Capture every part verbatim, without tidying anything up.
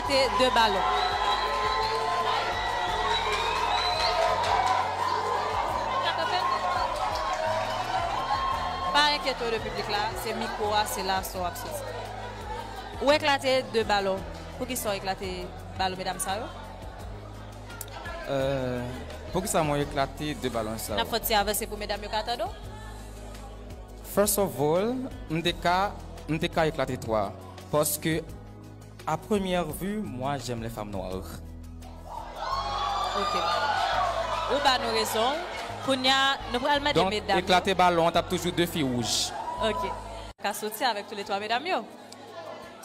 Te de balon. Pa enkyete w de piblik la, se mikwo a, se la sa w ap soti. Ou eklate de balon. Poukisa w eklate balon medam sa yo? Euh, poukisa mwen eklate de balon sa N ap yo? Fè yon ti avanse pou medam yo ka tande w. First of all, m te ka, m te ka eklate twa. Paske, à première vue, moi, j'aime les femmes noires. Ok. Ou ba nou rezon. Kounye a, nou pral mande Donk, medam yo. Eklate balon an t ap toujou de fi wouj. Ok. Ka soti avèk tou le twa medam yo?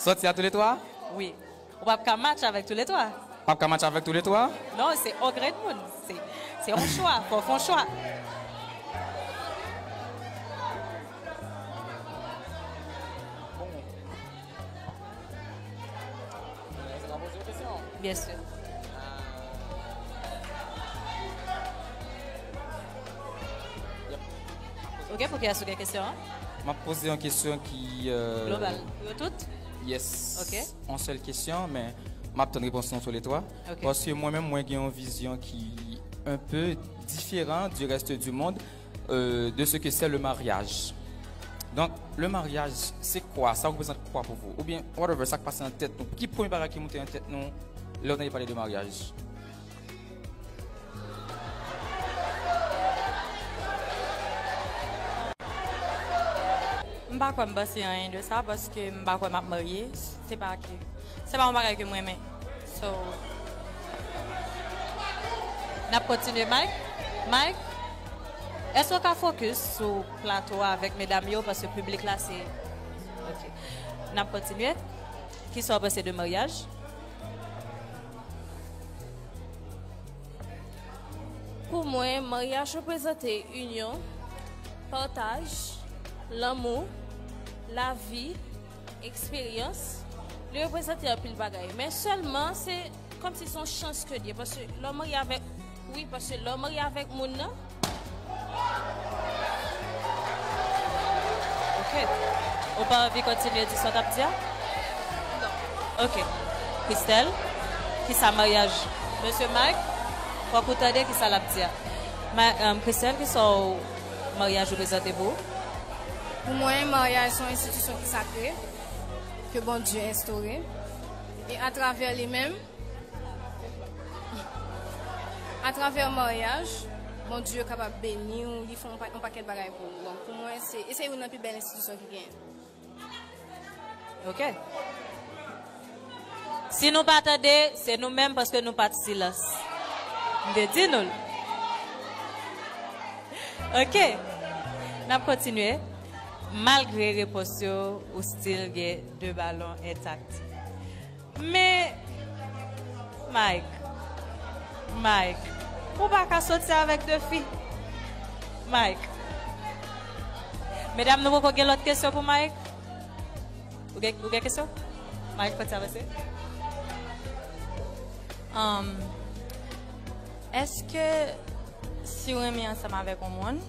Soti a tou le twa? Wi. Ou p ap ka match avèk tou le twa? M ap ka match avèk tou le twa? Non, se o grenn moun. Se, se yon chwa. Fò w fè yon chwa. Byen si. Ok, pou kiyès ou gen kesyon an? M ap poze yon kesyon ki. euh, Global. Pou yo tout? Yes. Ok. Yon sèl kesyon, men m ap tann repons nou tou le twa. Ok. Paske mwen menm, mwen gen yon vizyon ki un peu différent du reste du monde, euh, de ce que c'est le mariage. Donk, le mariage, se kwa? Sa reprezante kwa pou vou? Oubyen, whatever, sa k pase nan tèt nou? Ki premye bagay ki moute nan tèt nou lè w tande pale de maryaj? M pa kwè m panse anyen de sa paske m pa kwè m ap marye. Se pa ke, se pa yon bagay ke m renmen. So, N ap kontinye, Mike. Mike, èske w ka fokis sou plato a avèk medam yo, paske piblik la se. Ok. N ap kontinye. Kisa w panse de maryaj? Pou mwen, maryaj reprezante inyon, pataj, lanmou, lavi, eksperyans. Li reprezante anpil bagay. Men sèlman, se kòmsi se yon chans ke l ye. Paske lè w marye avèk, wi, paske lè w marye avèk moun nan, Ok. Ou pa anvi kontinye di sa w t ap di a? Ok. Christelle, kisa maryaj? Mesye Mike, fòk ou tande kisa l ap di a. Ma, um, Christelle, kisa w maryaj reprezante pou ou? Pou mwen, maryaj se yon enstitisyon ki sakre, ke Bondye enstore. E atravè li menm, atravè maryaj, Bondye kapab beni w, li fè yon pa- yon pakèt bagay pou ou. Donk, pou mwen, se, e se youn nan pi bèl enstitisyon ki genyen. Ok. Si nou pa tande, se nou menm paske nou pa t silans. M te di nou l. Ok. N ap kontinye. Malgre repons yo, ou still gen de balon entak. Men, Mike, Mike, ou pa ka soti avèk de fi. Mike. Medam, nou poko gen lòt kesyon pou Mike? Ou gen, ou gen kesyon? Mike, kontinye avanse. Um, èske si w renmen ansanm avèk yon moun,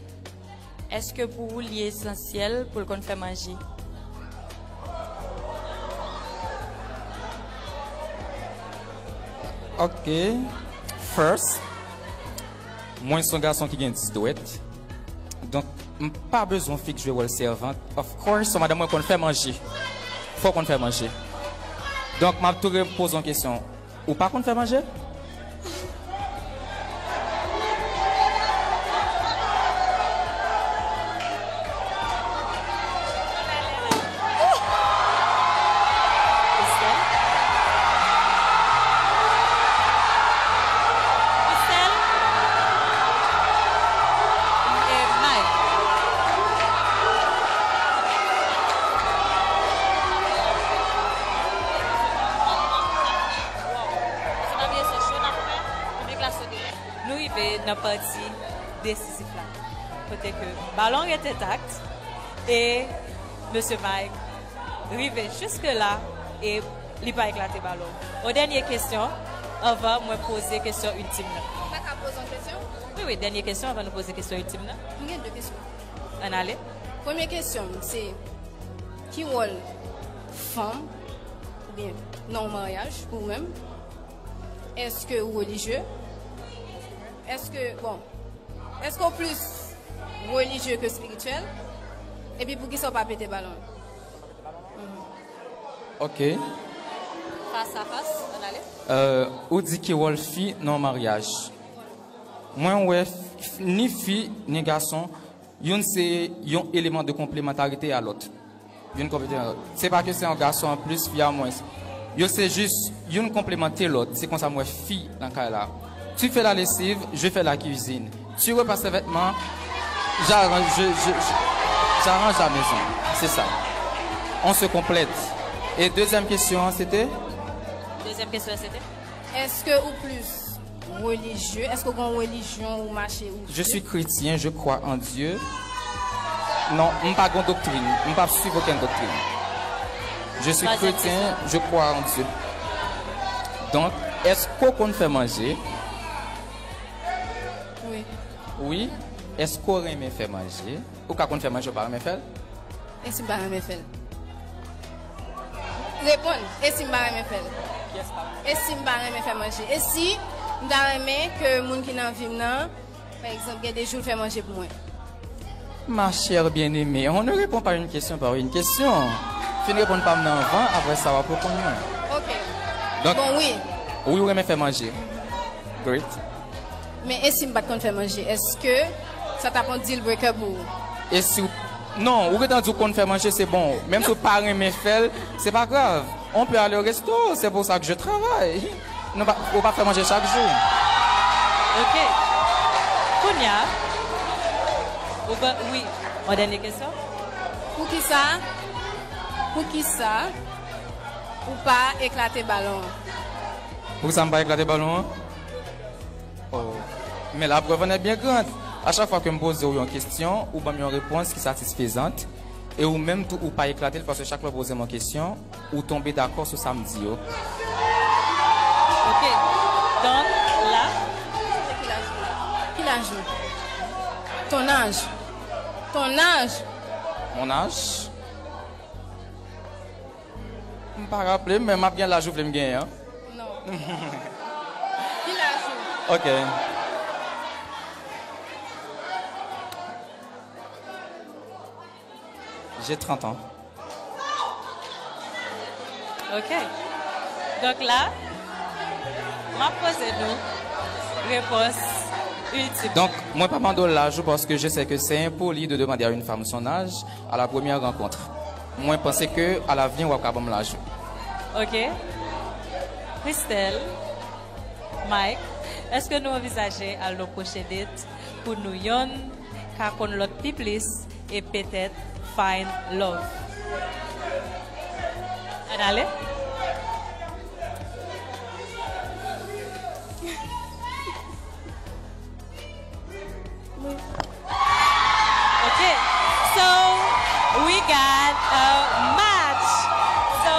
èske pou ou li esansyèl pou l konn fè manje? Ok. First, mwen se yon gason ki gen dis dwèt. Donk, m pa bezwen fi k jwe wòl sèvant. Of course, yon madanm mwen konn fè manje. Fò w konn fè manje. Donk, m ap tou repoze yon kesyon. Ou pa konn fè manje? Nou rive nan pati desizif la, kote ke balon ret entak e mesye Mike rive jiske la e li pa eklate balon. Yon dènye kesyon anvan mwen poze kesyon iltim nan. Mwen ka poze yon kesyon? Wi, wi, dènye kesyon anvan nou poze kesyon iltim nan. Mwen gen de kesyon. Ann ale. Premye kesyon m se, ki wòl fanm oubyen nan yon maryaj pou ou menm? Èske ou relijye? Èske, bon, èske ou plis relijye ke espirityèl? Epi poukisa ou pa pete balon? Ok. Fas a fas, ann ale. Euh, ou di ki wòl fi nan yon maryaj? Mwen wè f- ni fi ni gason, youn se yon eleman de konplemantarite a lòt. Youn konpleman. Se pa ke se yon gason an plis, fi a mwens. Yo se jis youn konplemante lòt. Se konsa m wè fi nan kay la. Tu fais la lessive, je fais la cuisine. Tu repasses les vêtements, j'arrange, je, je, je- j'arrange la maison. C'est ça. On se complète. Et deuxième question, c'était? Dezyèm kesyon se te? Èske ou plis relijye? Èske ou gen yon relijyon ou mache ou Je suis chrétien, je crois en Dieu. Non, m pa gon doktrin, m pa suiv okenn doktrin. Je suis chrétien, je crois en Dieu. Donk, èske w konn fè manje? Wi. Wi. Èske w renmen fè manje? Ou ka konn fè manje, ou pa renmen fè l? E si m pa renmen fè l? Reponn, e si m pa renmen fè l? E si m pa renmen fè manje? E si m ta renmen ke moun ki nan vi m nan, pa egzanp, gen de jou l fè manje pou mwen? Ma chère bien-aimée, on ne répond pas une question par une question. Fin reponn pa m nan anvan, apre sa w ap reponn mwen. Ok. Donk, Bon, wi. Wi, ou renmen fè manje. Great. Men e si m pa t konn fè manje, èske sa t ap yon deal breaker pou ou? E si w... Non, ou gentan di w konn fè manje, se bon. Menm si w pa renmen fè l, se pa grav. On peut aller au resto, c'est pour ça que je travaille. Nou pa, ou pa fè manje chak jou. Ok. Kounye a, ou ba, wi, yon dènye kesyon? Poukisa? Poukisa ou pa eklate balon an? Poukisa m pa eklate balon an? Oh. Men la preuve en est bien grande. A chak fwa ke m poze w yon kesyon, ou ban m yon repons ki satisfezant, e ou menm tou ou pa eklate l paske chak lè w poze m yon kesyon, ou tonbe dakò sou sa m di yo. Ok. Donk, la, Ki laj ou? Ki laj ou? Ton âge. Ton âge. Mon âge? M pa raple m, men m ap gen laj ou vle m genyen an. Non. Ki laj ou? Ok. J'ai trente ans. Ok. Donk la, m ap poze nou repons iltim. Donk, mwen pa mande w laj ou paske je sais que c'est impoli de demander à une femme son âge à la première rencontre. Mwen panse ke a l'avenir w ap ka ban m laj ou. Ok. Christelle, Mike, èske nou anvizaje al nan pwochen date pou nou yonn ka konn lòt pi plis e petèt find love? Ann ale. Ok. So, we got a match. So,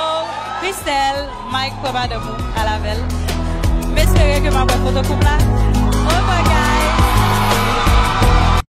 Christelle, Mike pran madanm ou al avè l. M espere ke m ap wè foto koup la.